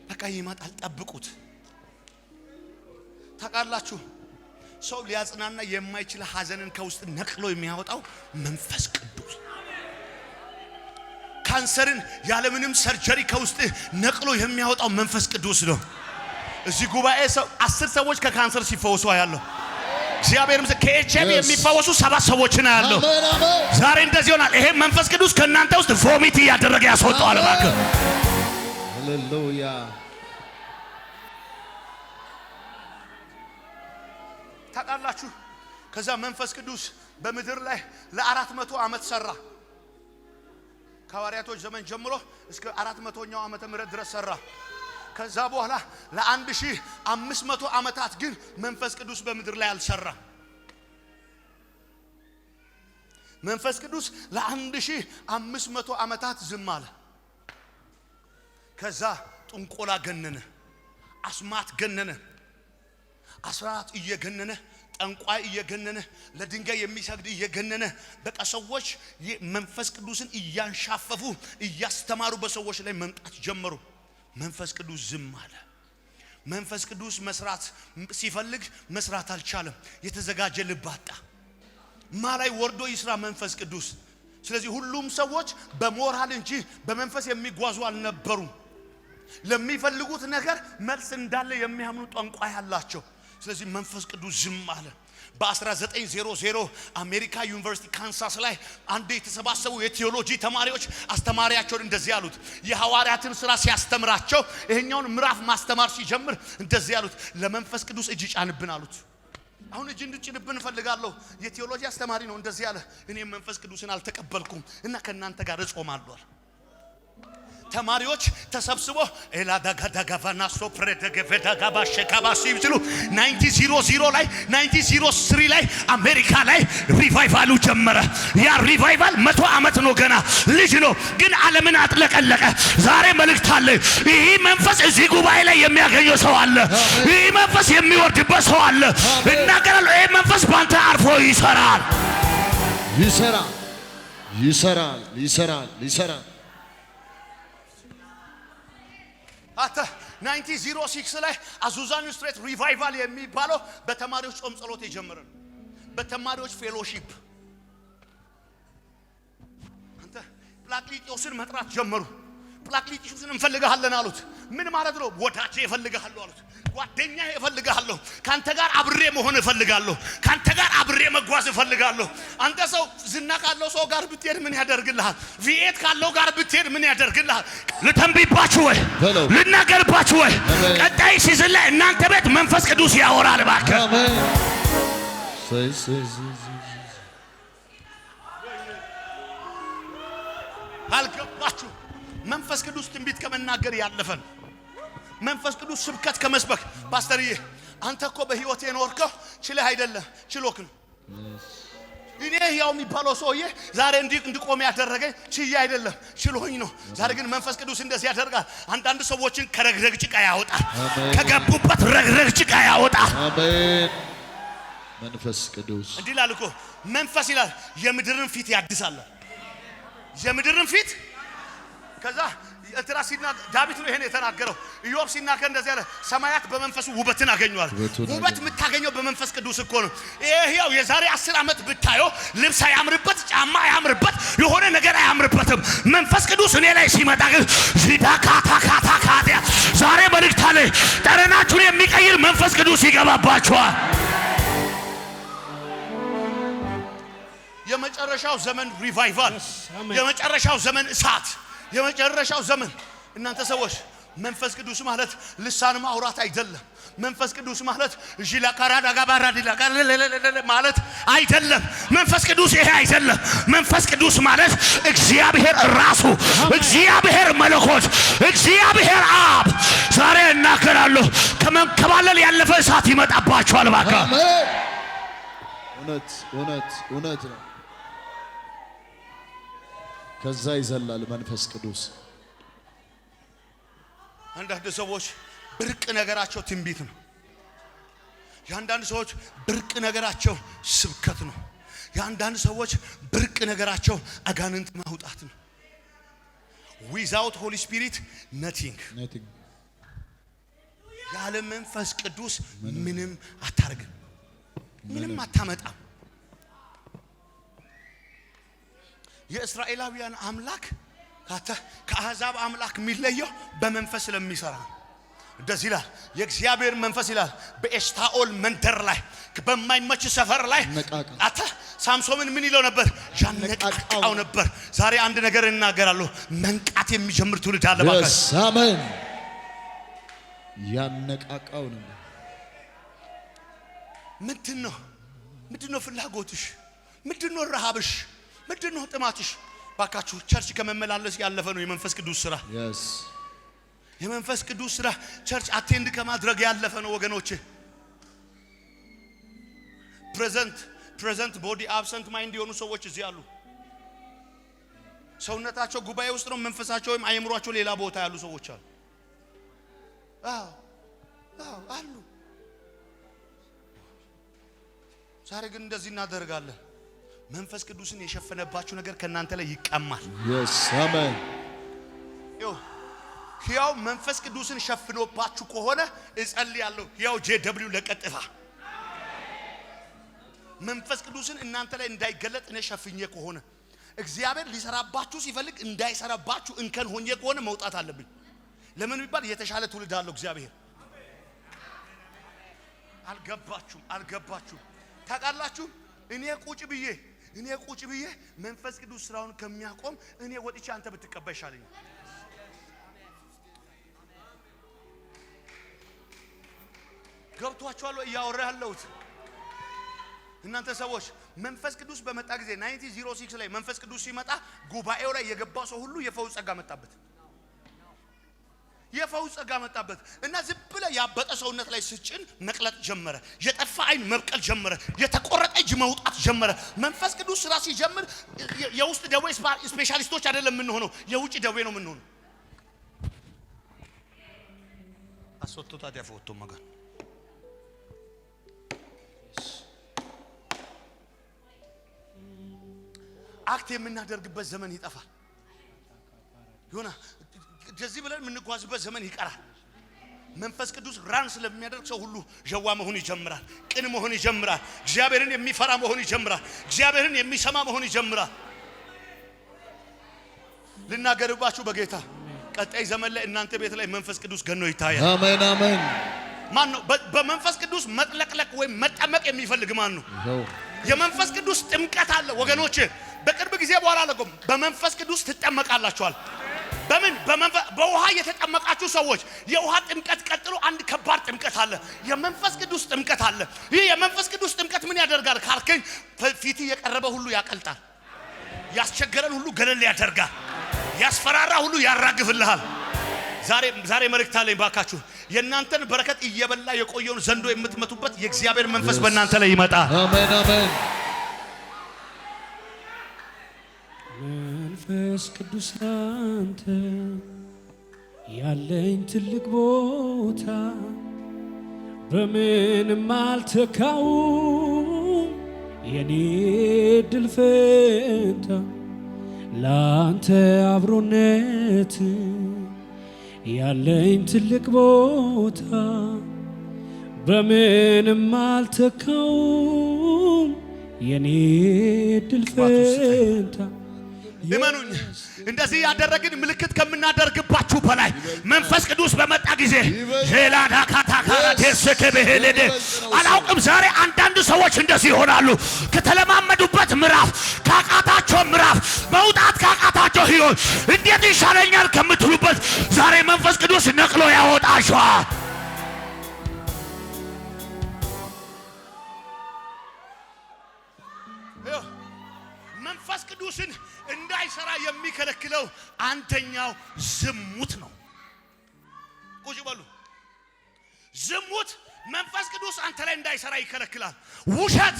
በቃ ይመጣል። ጠብቁት። ታውቃላችሁ፣ ሰው ሊያጽናና የማይችል ሐዘንን ከውስጥ ነቅሎ የሚያወጣው መንፈስ ቅዱስ፣ ካንሰርን ያለምንም surgery ከውስጥ ነቅሎ የሚያወጣው መንፈስ ቅዱስ ነው። እዚህ ጉባኤ ሰው 10 ሰዎች ከካንሰር ሲፈወሱ አያለሁ። እግዚአብሔር ምስክር፣ ከኤችአይቪ የሚፈወሱ ሰባት ሰዎችን አያለሁ። አሜን አሜን። ዛሬ እንደዚህ ይሆናል። ይሄ መንፈስ ቅዱስ ከእናንተ ውስጥ vomit እያደረገ ያስወጣዋል። እባክህ። ሃሌሉያ። ታውቃላችሁ። ከዛ መንፈስ ቅዱስ በምድር ላይ ለ400 ዓመት ሰራ። ከሐዋርያቶች ዘመን ጀምሮ እስከ 400ኛው ዓመተ ምህረት ድረስ ሰራ። ከዛ በኋላ ለ1500 ዓመታት ግን መንፈስ ቅዱስ በምድር ላይ አልሰራም። መንፈስ ቅዱስ ለ1500 ዓመታት ዝም አለ። ከዛ ጥንቆላ ገነነ፣ አስማት ገነነ፣ አስራት እየገነነ፣ ጠንቋይ እየገነነ፣ ለድንጋይ የሚሰግድ እየገነነ፣ በቃ ሰዎች መንፈስ ቅዱስን እያንሻፈፉ እያስተማሩ በሰዎች ላይ መምጣት ጀመሩ። መንፈስ ቅዱስ ዝም አለ። መንፈስ ቅዱስ መስራት ሲፈልግ መስራት አልቻለም። የተዘጋጀ ልብ አጣ። ማ ላይ ወርዶ ይስራ መንፈስ ቅዱስ? ስለዚህ ሁሉም ሰዎች በሞራል እንጂ በመንፈስ የሚጓዙ አልነበሩም። ለሚፈልጉት ነገር መልስ እንዳለ የሚያምኑ ጠንቋይ አላቸው። ስለዚህ መንፈስ ቅዱስ ዝም አለ። በ1900 አሜሪካ ዩኒቨርሲቲ ካንሳስ ላይ አንድ የተሰባሰቡ የቴዎሎጂ ተማሪዎች አስተማሪያቸውን እንደዚህ አሉት። የሐዋርያትን ስራ ሲያስተምራቸው ይሄኛውን ምዕራፍ ማስተማር ሲጀምር እንደዚህ አሉት፣ ለመንፈስ ቅዱስ እጅ ጫንብን አሉት። አሁን እጅ እንድጭንብን እፈልጋለሁ። የቴዎሎጂ አስተማሪ ነው። እንደዚህ አለ፣ እኔም መንፈስ ቅዱስን አልተቀበልኩም እና ከእናንተ ጋር እጾማለሁ አለ። ተማሪዎች ተሰብስቦ ኤላዳጋዳጋቫና ሶፕሬደገቬዳጋባ ሸካባ ሲሉ 1900 ላይ፣ 1903 ላይ አሜሪካ ላይ revival ኡ ጀመረ። ያ revival 100 ዓመት ነው፣ ገና ልጅ ነው፣ ግን ዓለምን አጥለቀለቀ። ዛሬ መልእክት አለ። ይህ መንፈስ እዚህ ጉባኤ ላይ የሚያገኘው ሰው አለ። ይህ መንፈስ የሚወርድበት ሰው አለ። እናገራለሁ። ይህ መንፈስ ባንተ አርፎ ይሰራል። ይሰራል፣ ይሰራል፣ ይሰራል፣ ይሰራል። አተ 1906 ላይ Azusa Street Revival የሚባለው በተማሪዎች ጾም ጸሎት የጀመረ ነው። በተማሪዎች fellowship አንተ ጵላቅሊጦስን መጥራት ጀመሩ። ጵላቅሊጦስን እንፈልግሃለን አሉት። ምን ማለት ነው? ወዳጄ እፈልግሃለሁ አሉት። ጓደኛ እፈልግሃለሁ። ካንተ ጋር አብሬ መሆን እፈልጋለሁ። ካንተ ጋር አብሬ መጓዝ እፈልጋለሁ። አንተ ሰው ዝና ካለው ሰው ጋር ብትሄድ ምን ያደርግልሃል? V8 ካለው ጋር ብትሄድ ምን ያደርግልሃል? ልተንብይባችሁ ወይ? በለው። ልናገርባችሁ ወይ? አሜን። ቀጣይ season ላይ እናንተ ቤት መንፈስ ቅዱስ ያወራል። እባክህ። አሜን። ሰይ ሰይ ሰይ ሰይ። አልገባችሁ? መንፈስ ቅዱስ ትንቢት ከመናገር ያለፈ ነው። መንፈስ ቅዱስ ስብከት ከመስበክ፣ ፓስተርዬ፣ አንተ እኮ በህይወት የኖርከው ችለህ አይደለም፣ ችሎክ ነው። እኔ ያው የሚባለው ሰውዬ ዛሬ እንዲህ እንድቆም ያደረገኝ ችዬ አይደለም፣ ችሎኝ ነው። ዛሬ ግን መንፈስ ቅዱስ እንደዚህ ያደርጋል። አንዳንድ ሰዎችን ከረግረግ ጭቃ ያወጣል። አሜን። ከገቡበት ረግረግ ጭቃ ያወጣል። አሜን። መንፈስ ቅዱስ። እንዲህ ይላል እኮ መንፈስ ይላል፣ የምድርን ፊት ያድሳል። የምድርን ፊት። ከዛ እንትና ሲናገር፣ ዳዊት ነው ይሄን የተናገረው። ኢዮብ ሲናገር እንደዚህ ያለ፣ ሰማያት በመንፈሱ ውበትን አገኘዋል። ውበቱን ውበት አገኙ። የምታገኘው በመንፈስ ቅዱስ እኮ ነው። ይሄ ያው የዛሬ 10 ዓመት ብታየው ልብስ አያምርበት፣ ጫማ አያምርበት፣ የሆነ ነገር አያምርበትም። መንፈስ ቅዱስ እኔ ላይ ሲመጣ ግን ዚዳ ካታ ካታ ካቲያ። ዛሬ መልእክት አለ። ጠረናችሁን የሚቀይር መንፈስ ቅዱስ ይገባባችኋል። የመጨረሻው ዘመን revival፣ የመጨረሻው ዘመን እሳት፣ የመጨረሻው ዘመን። እናንተ ሰዎች፣ መንፈስ ቅዱስ ማለት ልሳን ማውራት አይደለም። መንፈስ ቅዱስ ማለት ዢላካራዳጋባራዲላ ማለት አይደለም። መንፈስ ቅዱስ ይሄ አይደለም። መንፈስ ቅዱስ ማለት እግዚአብሔር ራሱ፣ እግዚአብሔር መለኮት፣ እግዚአብሔር አብ። ዛሬ እናገራለሁ፣ ከመንከባለል ያለፈ እሳት ይመጣባችኋል። እባክህ። አሜን። እውነት እውነት እውነት ነው። ከዛ ይዘላል መንፈስ ቅዱስ። አንዳንድ ሰዎች ብርቅ ነገራቸው ትንቢት ነው። የአንዳንድ ሰዎች ብርቅ ነገራቸው ስብከት ነው። የአንዳንድ ሰዎች ብርቅ ነገራቸው አጋንንት ማውጣት ነው። Without Holy Spirit nothing። Nothing. ያለ መንፈስ ቅዱስ ምንም አታርግም፣ ምንም አታመጣም። የእስራኤላውያን አምላክ ከአሕዛብ አምላክ የሚለየው በመንፈስ ስለሚሰራ ነው። እንደዚህ ይላል የእግዚአብሔር መንፈስ ይላል በኤሽታኦል መንደር ላይ፣ በማይመች ሰፈር ላይ ነቃቃ። አተ ሳምሶምን ምን ይለው ነበር? ያነቃቃው ነበር። ዛሬ አንድ ነገር እናገራለሁ። መንቃት የሚጀምር ትውልድ አለ። እባክህ። Yes, አሜን። ያነቃቃው ነበር። ምንድን ነው ፍላጎትሽ? ምንድን ነው ረሃብሽ? ምንድን ነው ጥማትሽ? ባካችሁ church ከመመላለስ ያለፈ ነው የመንፈስ ቅዱስ ስራ። የመንፈስ ቅዱስ ስራ church attend ከማድረግ ያለፈ ነው ወገኖቼ። Present body absent mind የሆኑ ሰዎች እዚህ አሉ። ሰውነታቸው ጉባኤ ውስጥ ነው፣ መንፈሳቸው ወይም አእምሯቸው ሌላ ቦታ ያሉ ሰዎች አሉ። አዎ አሉ። ዛሬ ግን እንደዚህ እናደርጋለን። መንፈስ ቅዱስን የሸፈነባችሁ ነገር ከእናንተ ላይ ይቀማል። Yes, አሜን። ይኸው ሕያው መንፈስ ቅዱስን ሸፍኖባችሁ ከሆነ እጸልያለሁ፣ ሕያው JW ለቀጥፋ መንፈስ ቅዱስን እናንተ ላይ እንዳይገለጥ እኔ ሸፍኜ ከሆነ፣ እግዚአብሔር ሊሰራባችሁ ሲፈልግ እንዳይሰራባችሁ እንከን ሆኜ ከሆነ መውጣት አለብኝ። ለምን ቢባል የተሻለ ትውልድ አለው እግዚአብሔር። አልገባችሁም? አልገባችሁም? ታውቃላችሁ፣ እኔ ቁጭ ብዬ መንፈስ ቅዱስ ስራውን ከሚያቆም እኔ ወጥቼ አንተ ብትቀባ ይሻለኛል። ገብቷችኋል ወይ እያወራ ያለሁት? እናንተ ሰዎች መንፈስ ቅዱስ በመጣ ጊዜ 1906 ላይ መንፈስ ቅዱስ ሲመጣ ጉባኤው ላይ የገባው ሰው ሁሉ የፈውስ ጸጋ መጣበት። የፈውስ ጸጋ መጣበት እና ዝም ብለህ ያበጠ ሰውነት ላይ ስጭን መቅለጥ ጀመረ። የጠፋ አይን መብቀል ጀመረ። የተቆረጠ እጅ መውጣት ጀመረ። መንፈስ ቅዱስ ስራ ሲጀምር የውስጥ ደዌ specialist ኦች አይደለም የምንሆነው፣ የውጭ ደዌ ነው የምንሆነው። አስወጥቶ ታዲያ ፈወቶ መጋን act የምናደርግበት ዘመን ይጠፋል። ዮና እንደዚህ ብለን የምንጓዝበት ዘመን ይቀራል። መንፈስ ቅዱስ run ስለሚያደርግ ሰው ሁሉ ዠዋ መሆን ይጀምራል። ቅን መሆን ይጀምራል። እግዚአብሔርን የሚፈራ መሆን ይጀምራል። እግዚአብሔርን የሚሰማ መሆን ይጀምራል። ልናገርባችሁ በጌታ ቀጣይ ዘመን ላይ እናንተ ቤት ላይ መንፈስ ቅዱስ ገኖ ይታያል። አሜን አሜን። ማን ነው በመንፈስ ቅዱስ መጥለቅለቅ ወይም መጠመቅ የሚፈልግ ማን ነው? ይኸው። የመንፈስ ቅዱስ ጥምቀት አለ ወገኖች። በቅርብ ጊዜ በኋላ አለቆም በመንፈስ ቅዱስ ትጠመቃላችኋል። በምን? በውሃ የተጠመቃችሁ ሰዎች የውሃ ጥምቀት ቀጥሎ አንድ ከባድ ጥምቀት አለ። የመንፈስ ቅዱስ ጥምቀት አለ። ይህ የመንፈስ ቅዱስ ጥምቀት ምን ያደርጋል ካልከኝ ፊት የቀረበ ሁሉ ያቀልጣል። ያስቸገረን ሁሉ ገለል ያደርጋል። ያስፈራራ ሁሉ ያራግፍልሃል። ዛሬ መልእክት አለኝ ባካችሁ። የእናንተን በረከት እየበላ የቆየውን ዘንዶ የምትመቱበት የእግዚአብሔር መንፈስ በእናንተ ላይ ይመጣል። አሜን አሜን። መንፈስ ቅዱስ አንተ ያለኝ ትልቅ ቦታ በምንም አልተካውም፣ የኔ ድል ፈንታ ላንተ አብሮነት ያለኝ ትልቅ ቦታ በምንም አልተካውም፣ የኔ ድል ፈንታ። እመኑኝ፣ እንደዚህ ያደረግን ምልክት ከምናደርግባችሁ በላይ መንፈስ ቅዱስ በመጣ ጊዜ ሌላዳካታካራ ቴስከበሄለደ አላውቅም። ዛሬ አንዳንድ ሰዎች እንደዚህ ይሆናሉ። ከተለማመዱበት ምዕራፍ፣ ካቃታቸው ምዕራፍ መውጣት፣ ካቃታቸው ህይወት፣ እንዴት ይሻለኛል ከምትሉበት ዛሬ መንፈስ ቅዱስ ነቅሎ ያወጣችኋል። ይኸው መንፈስ ቅዱስን እንዳይሰራ የሚከለክለው አንደኛው ዝሙት ነው። ቁጭ በሉ። ዝሙት መንፈስ ቅዱስ አንተ ላይ እንዳይሰራ ይከለክላል። ውሸት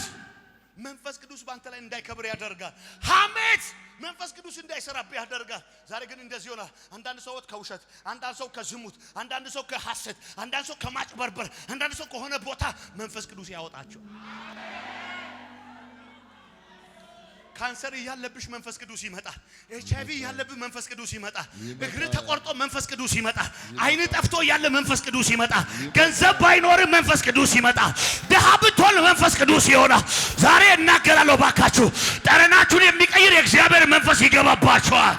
መንፈስ ቅዱስ በአንተ ላይ እንዳይከብር ያደርጋል። ሐሜት መንፈስ ቅዱስ እንዳይሰራብህ ያደርጋል። ዛሬ ግን እንደዚህ ይሆናል። አንዳንድ ሰዎች ከውሸት፣ አንዳንድ ሰው ከዝሙት፣ አንዳንድ ሰው ከሐሰት፣ አንዳንድ ሰው ከማጭበርበር፣ አንዳንድ ሰው ከሆነ ቦታ መንፈስ ቅዱስ ያወጣቸው። ካንሰር እያለብሽ መንፈስ ቅዱስ ይመጣል። HIV እያለብህ መንፈስ ቅዱስ ይመጣል። እግር ተቆርጦ መንፈስ ቅዱስ ይመጣል። ዓይን ጠፍቶ እያለ መንፈስ ቅዱስ ይመጣል። ገንዘብ ባይኖርም መንፈስ ቅዱስ ይመጣል። ድሃ ብትሆን መንፈስ ቅዱስ ይሆናል። ዛሬ እናገራለሁ፣ ባካችሁ ጠረናችሁን የሚቀይር የእግዚአብሔር መንፈስ ይገባባችኋል።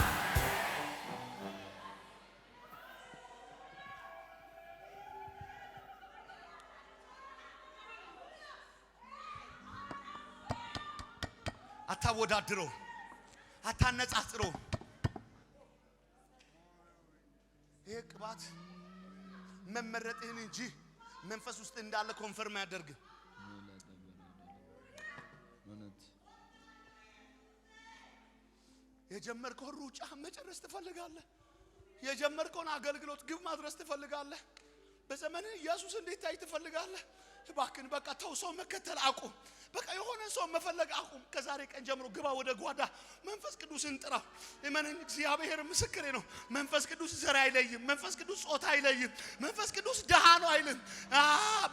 አታወዳድረው፣ አታነጻጽረው። ይሄ ቅባት መመረጥህን እንጂ መንፈስ ውስጥ እንዳለ confirm አያደርግም። እውነት። የጀመርከውን ሩጫ መጨረስ ትፈልጋለህ። የጀመርከውን አገልግሎት ግብ ማድረስ ትፈልጋለህ። በዘመንህ ኢየሱስ እንዲታይ ትፈልጋለህ። እባክህን በቃ ተው፣ ሰው መከተል አቁም። በቃ የሆነ ሰው መፈለግ አቁም። ከዛሬ ቀን ጀምሮ ግባ ወደ ጓዳ፣ መንፈስ ቅዱስን ጥራው። እመነኝ፣ እግዚአብሔር ምስክሬ ነው። መንፈስ ቅዱስ ዘር አይለይም። መንፈስ ቅዱስ ጾታ አይለይም። መንፈስ ቅዱስ ድሃ ነው አይልም።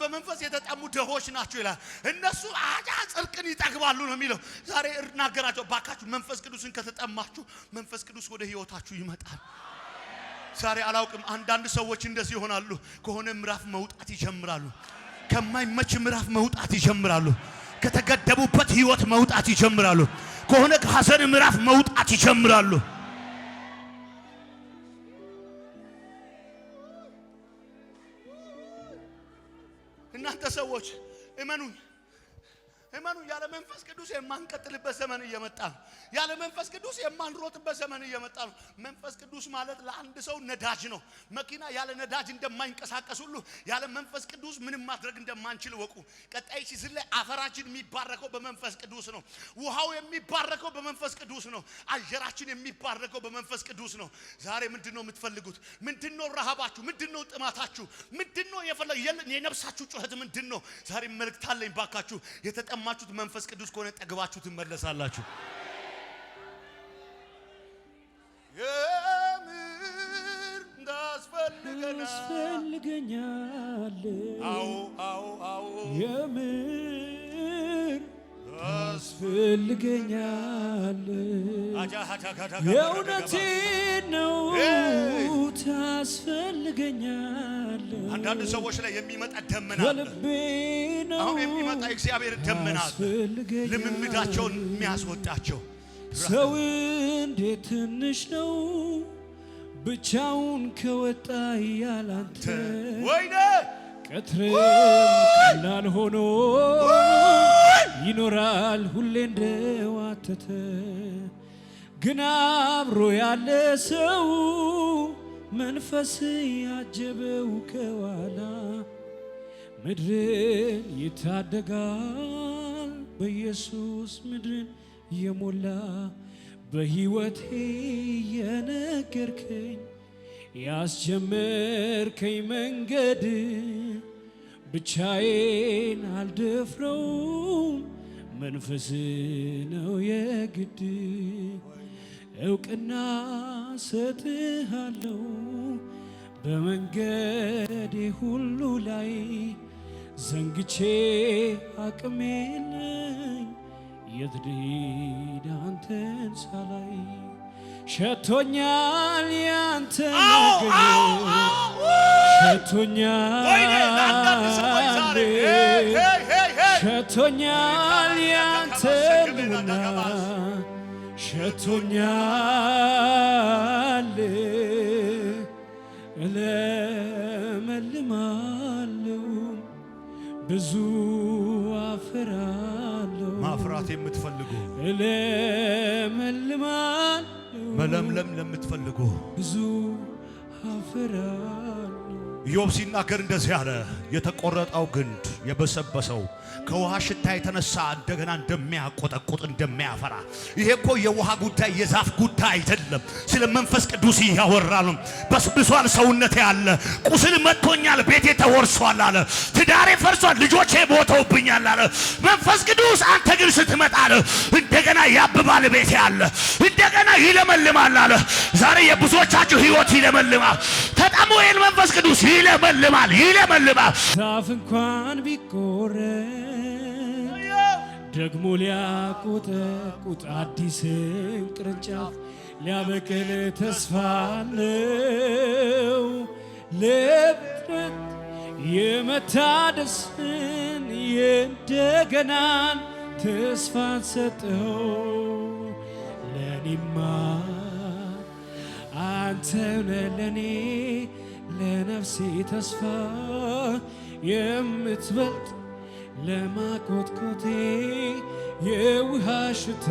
በመንፈስ የተጠሙ ድሆች ናቸው ይላል። እነሱ አጃ ጽድቅን ይጠግባሉ ነው የሚለው። ዛሬ እናገራቸው ባካችሁ፣ መንፈስ ቅዱስን ከተጠማችሁ መንፈስ ቅዱስ ወደ ህይወታችሁ ይመጣል። ዛሬ አላውቅም፣ አንዳንድ ሰዎች እንደዚህ ይሆናሉ። ከሆነ ምዕራፍ መውጣት ይጀምራሉ። ከማይመች ምዕራፍ መውጣት ይጀምራሉ። ከተገደቡበት ህይወት መውጣት ይጀምራሉ። ከሆነ ከሐዘን ምዕራፍ መውጣት ይጀምራሉ። እናንተ ሰዎች እመኑኝ እመኑ፣ ያለ መንፈስ ቅዱስ የማንቀጥልበት ዘመን እየመጣ ነው። ያለ መንፈስ ቅዱስ የማንሮጥበት ዘመን እየመጣ ነው። መንፈስ ቅዱስ ማለት ለአንድ ሰው ነዳጅ ነው። መኪና ያለ ነዳጅ እንደማይንቀሳቀስ ሁሉ ያለ መንፈስ ቅዱስ ምንም ማድረግ እንደማንችል እወቁ። ቀጣይ season ላይ አፈራችን የሚባረከው በመንፈስ ቅዱስ ነው። ውሃው የሚባረከው በመንፈስ ቅዱስ ነው። አየራችን የሚባረከው በመንፈስ ቅዱስ ነው። ዛሬ ምንድን ነው የምትፈልጉት? ምንድን ነው ረሃባችሁ? ምንድን ነው ጥማታችሁ? ምንድን ነው የነፍሳችሁ ጩኸት ምንድን ነው? ዛሬ መልእክት አለኝ ባካችሁ። የተጠማችሁት መንፈስ ቅዱስ ከሆነ ጠግባችሁ ትመለሳላችሁ። የምር እንዳስፈልገናል። ያስፈልገኛል። አዎ አዎ አዎ። የምር ታስፈልገኛል። የእውነቴን ነው ታስፈልገኛል። አንዳንድ ሰዎች ላይ የሚመጣ ደመና አለ። ከልቤ ነው። አሁን የሚመጣ የእግዚአብሔር ደመና አለ። ታስፈልገኛል። ልምምዳቸውን የሚያስወጣቸው። ሰው እንዴት ትንሽ ነው ብቻውን ከወጣ ያላንተ። ወይኔ! ቀትርም ቀላል ሆኖ ይኖራል ሁሌ እንደዋተተ፣ ግን አብሮ ያለ ሰው መንፈስ ያጀበው ከኋላ ምድርን ይታደጋል። በኢየሱስ ምድርን የሞላ በሕይወቴ የነገርከኝ ያስጀመርከኝ መንገድ ብቻዬን አልደፍረውም፣ መንፈስ ነው የግድ። እውቅና ሰጥሃለው በመንገዴ ሁሉ ላይ፣ ዘንግቼ አቅሜ የለኝ የት ልሂድ አንተን ሳላይ። ሸቶኛል ያንተ መገኘት ሸቶኛል። ወይኔ! ለአንዳንድ ሰዎች ዛሬ hey hey hey hey! ሸቶኛል ያንተ ህልውና ሸቶኛል። እለመልማለሁ፣ ብዙ አፈራለሁ። ማፍራት የምትፈልጉ፣ እለመልማለሁ፣ መለምለም ለምትፈልጉ፣ ብዙ አፈራለሁ። ኢዮብ ሲናገር እንደዚህ አለ። የተቆረጠው ግንድ የበሰበሰው ከውሃ ሽታ የተነሳ እንደገና እንደሚያቆጠቁጥ እንደሚያፈራ። ይሄ እኮ የውሃ ጉዳይ የዛፍ ጉዳይ አይደለም። ስለ መንፈስ ቅዱስ እያወራ ነው። በስብሷል ሰውነቴ አለ፣ ቁስል መጥቶኛል፣ ቤቴ ተወርሷል አለ፣ ትዳሬ ፈርሷል፣ ልጆቼ ሞተውብኛል አለ። መንፈስ ቅዱስ አንተ ግን ስትመጣ አለ እንደገና ያብባል ቤቴ አለ፣ እንደገና ይለመልማል አለ። ዛሬ የብዙዎቻችሁ ህይወት ይለመልማል። ተጠሙ ይህን መንፈስ ቅዱስ ይለመልማል፣ ይለመልማል። ዛፍ እንኳን ቢቆረጥ ደግሞ ሊያቆጠቁጥ አዲስን ቅርንጫፍ ሊያበቅል ተስፋ አለው። ለፍጥረት የመታደስን የእንደገናን ተስፋን ሰጠው። ለኔማ አንተ ነህ ለኔ ለነፍሴ ተስፋ የምትበልጥ ለማኮትኮቴ የውሃ ሽታ።